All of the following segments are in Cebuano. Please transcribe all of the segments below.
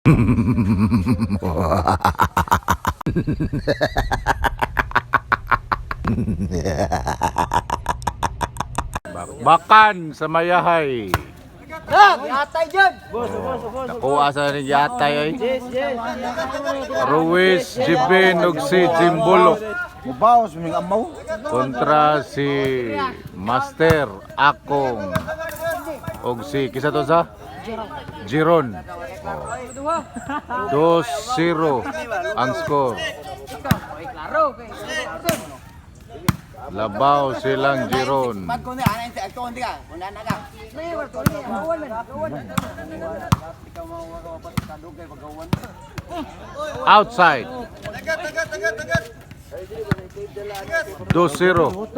Bakan sa mayahay. Yatay dyan! Nakuha sa ni yatay ay. Ruiz, Jibin ug si Jimbulok Mubaos ming amaw. Kontra si Master Akong og si kisa to sa Giron. Oh. 2-0 ang score. Labaw silang Giron. Outside. 2-0.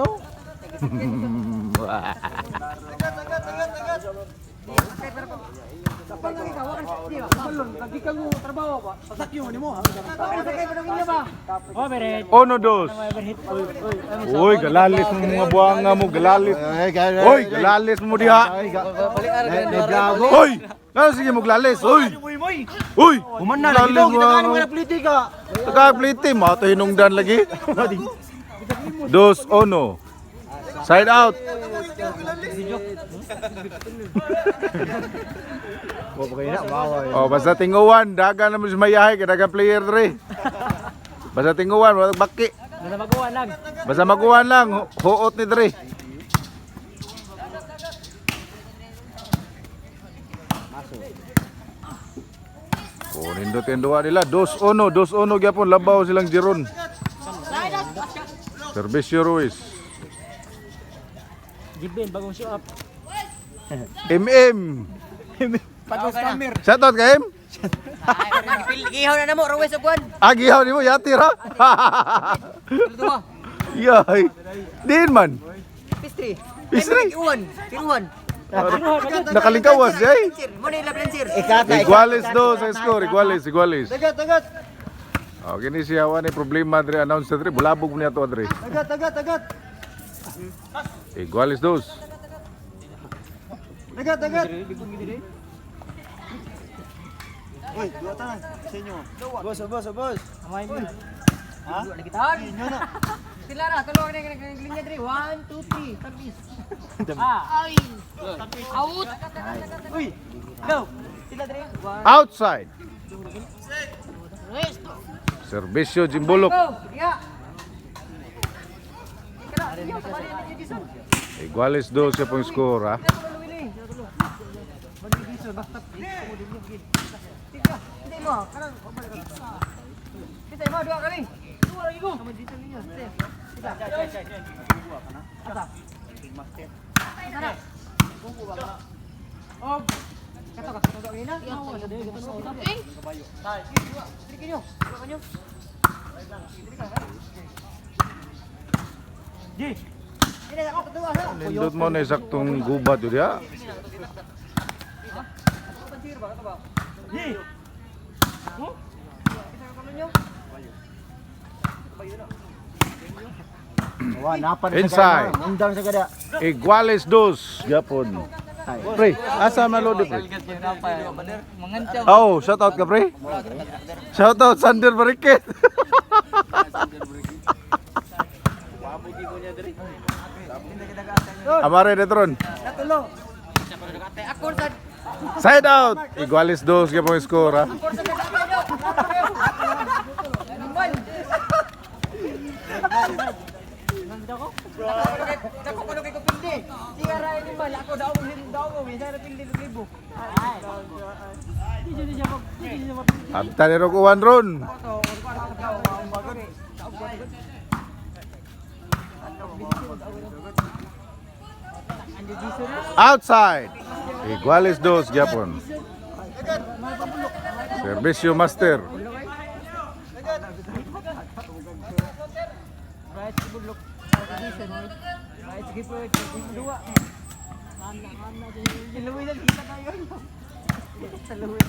Uno, dos. Uy, galalis mo mga buwanga mo, galalis. Uy, galalis mo diha. Uy, ano sige mo galalis? Uy. Uy, Human na lagi galalis to, kita mo. mga politika. Taga plite, mato hinungdan lagi. Dos, uno. Side out. Wa pa kayo na, mawa. Oh, basta tinguan, dagan naman si mayahay kay dagan player dre. Basta tinguan, wala baki. Basta maguwan lang. Basta maguwan lang, huot ni dre. Oh, nindot yung duha nila. 2-1, 2-1 gyapon labaw silang Giron. Servisyo Ruiz. Jibin, bagong show up. MM. Bagong scammer. Shoutout kay M. Gihaw na namo, Ruwes og kwan. Ah, gihaw nimo yati ra. Yay. Diin man. Pistri. Pistri. Iwan, tiruan. Nakalingkawas yay. Mo na ila sir. Iguales dos ang score, iguales, iguales. Tagat, tagat. Oh, kini siya wa ni problema dre announce dre bulabog niya to dre. Tagat, tagat, tagat. Iguales dos. Tagat, tagat. Uy, duha tanan sa inyo. Boss, boss, boss. Amay mo. Ha? Lagi tahan. Sila na, tulong na na linya dre. 1 2 3, tapis. Ah. Ay. Out. Uy. Go. Sila dre. 1 Outside. Resto. Servisyo Jimbulok. Go. Ya. Iguales dos siya pong score ha. Hindi mo, kanang Kita mo dua kali. Dua lagi ko. Dito ninyo. Kita. Asa. Asa. Og kato ka kato gina. Eh, Dili kinyo. Dua kanyo. Di. Dili ako kato asa. Nindot mo na saktong gubat yun ya. Pansir ba kato ba? Di. Huh? Kita ka kanyo. Wa napan Inside. Undang sa kada. Iguales dos gyapon. Pre, asa man lodi pre? Oh, shout out ka pre. Shout out Sander Barikit. Amare Detron. Ako sa Side out. Iguales dos gyapon score ha. ako sa Dako ko kay kupildi. Siya ra ni mal ako daw mo daw mo bisa ra pildi og libo. Abta ni Rokuan ron. Outside. Iguales dos gyapon. Servisyo master. Right bulok. Right sige po dua. Ana ana luwi na kita kayo. Sa luwi.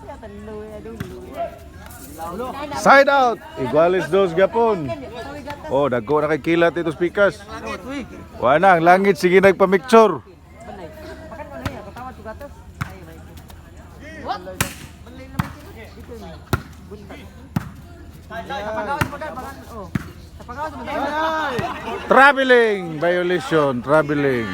Siya ta luwi adong luwi. Side out. Iguales dos gyapon. Oh, dagko na kay kilat ito speakers. Wala na, ang langit sige nagpamicture. Banay. Pakan mo na ya, katawad tugatos. Ay, may. What? Banay naman sila. Traveling violation, traveling.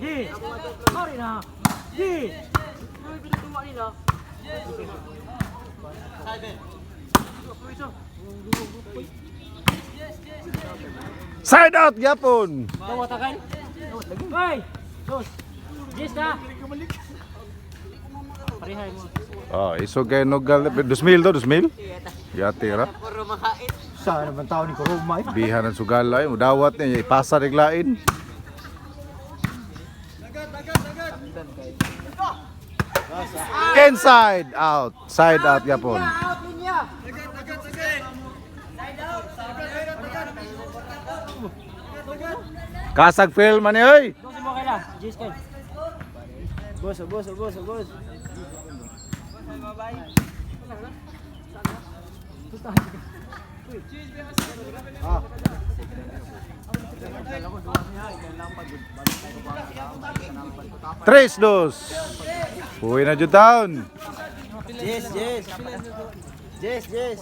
Gi. Sorry na. Gi. Side out gyapon. Dawa takal. Hoy. Dos. Jis na. Parehay mo. Oh, iso kay Nogal 2000 to, 2000. Yati ra. Saan naman tao ni Kuruma eh? Bihan ang sugalay, mudawat niya ipasa reglain. Inside out, side out gyapon. Out linya. Kasag film man ni oy. Dos mo kaila. Jis kay. Boss, boss, boss, boss. 3-2. Uwi na jud taon. Yes, yes. Yes, yes.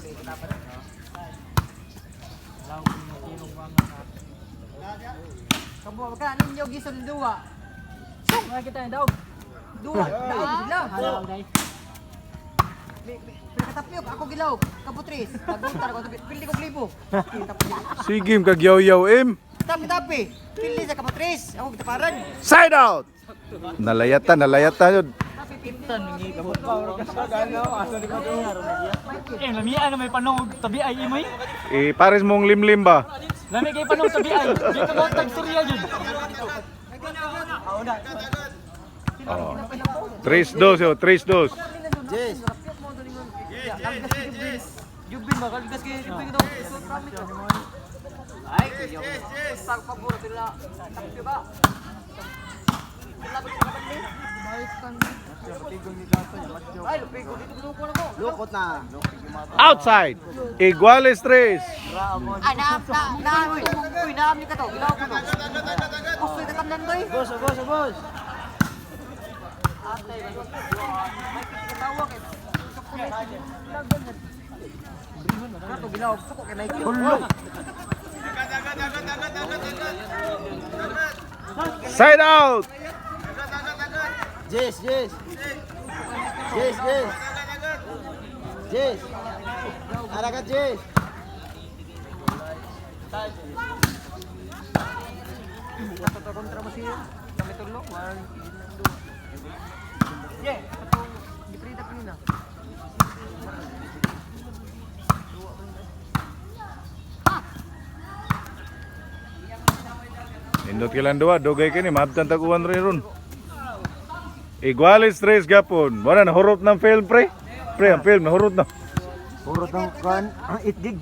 Kabuha ka ninyo gison duwa. Sung kita ni daog. Duwa, daog sila. Halaw dai. Pinakatapyok ako gilaw, kaputris. Naguntar ko pili ko libo. Sige kag yaw im. Tapi tapi, pili sa kaputris, ako gitaparan. Side out. Nalayatan, nalayatan yun. Eh, lamian na may panong tabi ay imoy. Eh, pares mong limlim ba? Lami kay panong tabi ay. Di ka mo tag-storya jud. Oh. 3-2 yo, 3-2. Yes. Jubin ba kalgas kay jubin daw. Ay, kuya. Pagpaburo sila. Tapyo ba? Ay, lupigo dito luko na ko. Lukot na. Outside. Iguales 3. Ay, naam, na, naam, uy, naam ni ka to, gilaw ko no. Gusto ka tamnan doy. Boss, boss, boss. Atay, may katawa kay. Kato gilaw, suko kay Mikey. Side out. Yes, yes. Yes, yes. Yes. Aragat, yes. Kato kontra mo siya. Kami tulo, one, two. Yeah, katong giprita kanina. Indot kilan dua, dugay kini maabtan tag uwan rin ron. Iguales 3 gapon. Wala nahurot ng film pre. Pre, ang film nahurot na. Puro tong kan, 8 gig.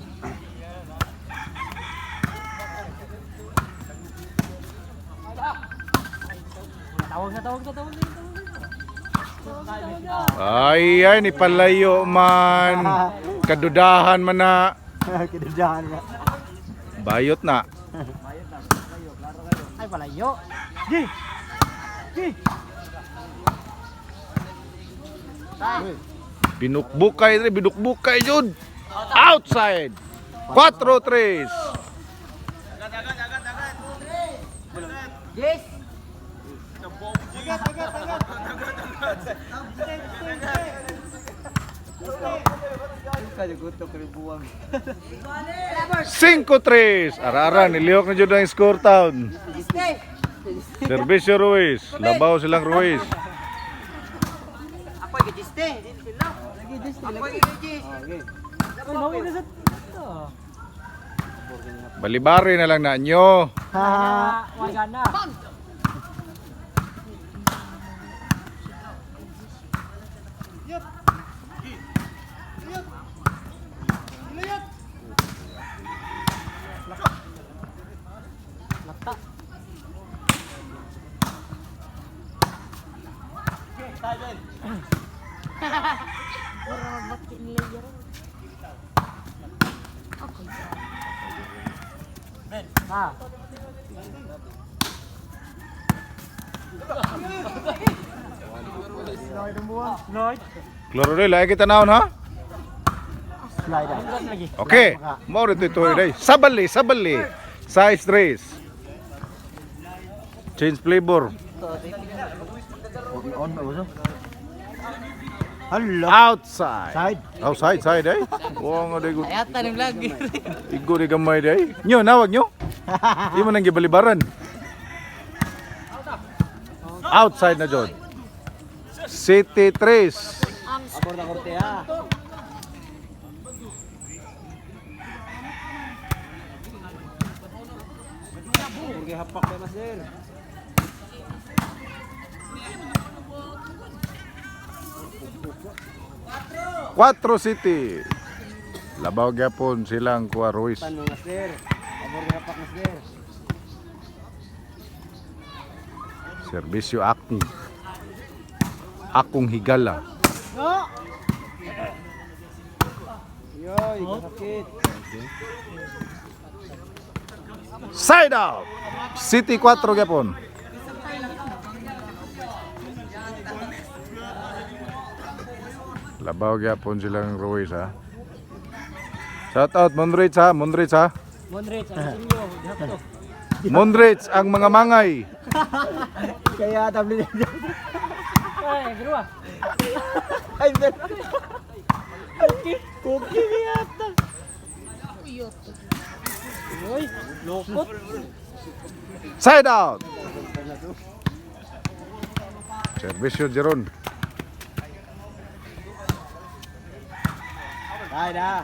Tawag na tawag na tawag na. Ay ay ni palayo man. Kadudahan man na. Kinudahan na. Bayot na. Ay, palayo. Gi. Gi. Binukbukay dre, binukbukay jud. Outside. 4-3. Yes. 5-3. Arara, nilihok na jud ang score town. Stay. Servisyo Ruiz. Labaw silang Ruiz. Ako ay giste. Dili sila. Ako ay giste. Uy, mawin na sa Balibari na lang na nyo. Ha. Waga na. Laki nila yun. Okay. Ha. Lloyd. Klaro day, lagi kita naon ha? Slide ah. Lagi. Okay. Mao rin ito day. Sabali, sabali. Size 3. Change flavor. On ba boso? Hala. Outside. Side. Outside, side eh. Wa nga day good. Ayata ni vlog. Igo di gamay day. Nyo nawag nyo. Imo nang gibalibaran. Outside na jod. City 3. Abor na korte ah. Porque hapak kay master. 4 City. Labaw gyapon silang kuha Ruiz. Tan master. Abor kay hapak master. Serbisyo akong. Akong higala. No. Yoy, kasakit. Side out. City 4 gyapon. Labaw gyapon silang Ruiz ha. Shout out Monrich ha, Monrich ha. Monrich, ang inyo. Dihap to. Monrich ang mga mangay. Kaya tabli. Ay, bro ah. Ay, sir. Cookie. Cookie yata. Uy, lukot. Side out. Servisyo Jeron. Side ah.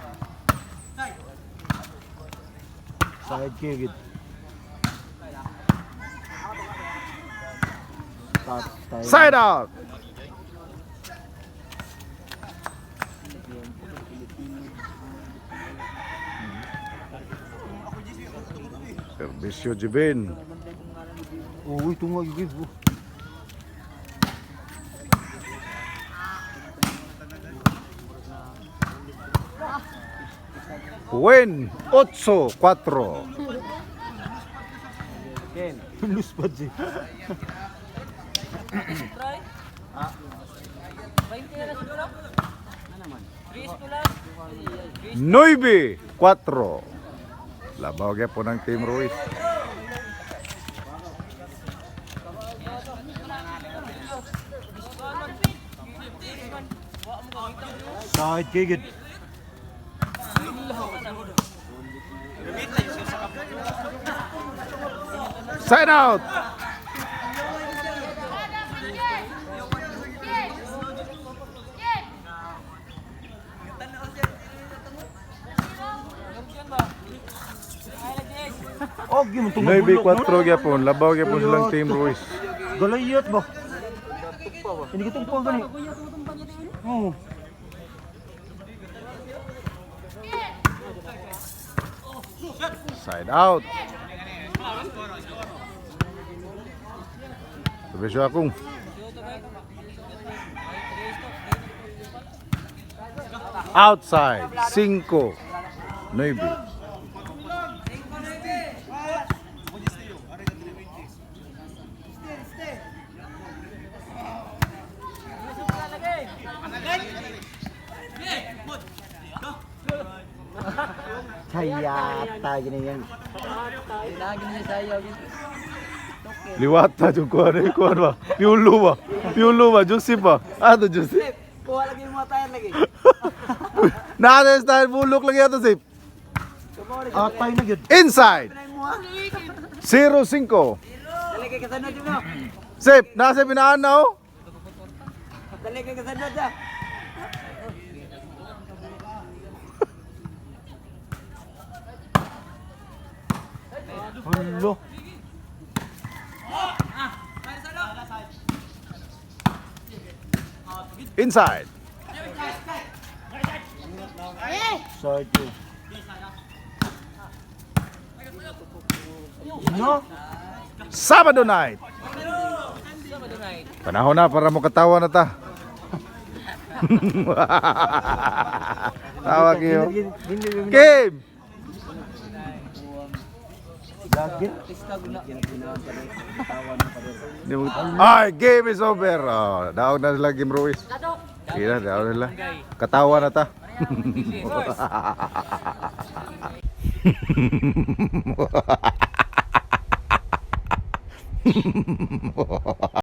Side kick it. Stop. Side out. Servisyo Jibin. Uy, tungo yun. Win 8-4. Ken. Lose pa siya. Try. 20 na lang siguro. 3 to lang. 9-4. Labaw gyapon ang Team Ruiz. Side kick it. Side out. Oh, gyud mo 9-4 gyapon. Labaw gyapon silang Team Ruiz. Galayot ba? Hindi ka tungpang gani. Oo. Side out. Servisyo akong. Outside. 5. 9. Kaya tayo na yan. Lagi niya sayo. Liwata yung kuha na kuha ba? Piulo ba? Piulo ba? Joseph ba? Ato Joseph. Kuha lagi yung mga tayar lagi. Nasa style bulok lagi ato Sip. Atay na gyud. Inside. 0-5. Dali kay kasanod yun no. Sip, nasa pinaan na oh. Dali kay kasanod ah. Hello. Inside. Side kick. No? Sabado night. Panahon na para makatawa na ta. Tawa kayo. Game! Ay, game is over. Oh, daog na sila Game Ruiz. Sige na, daog na sila. Katawa na ta.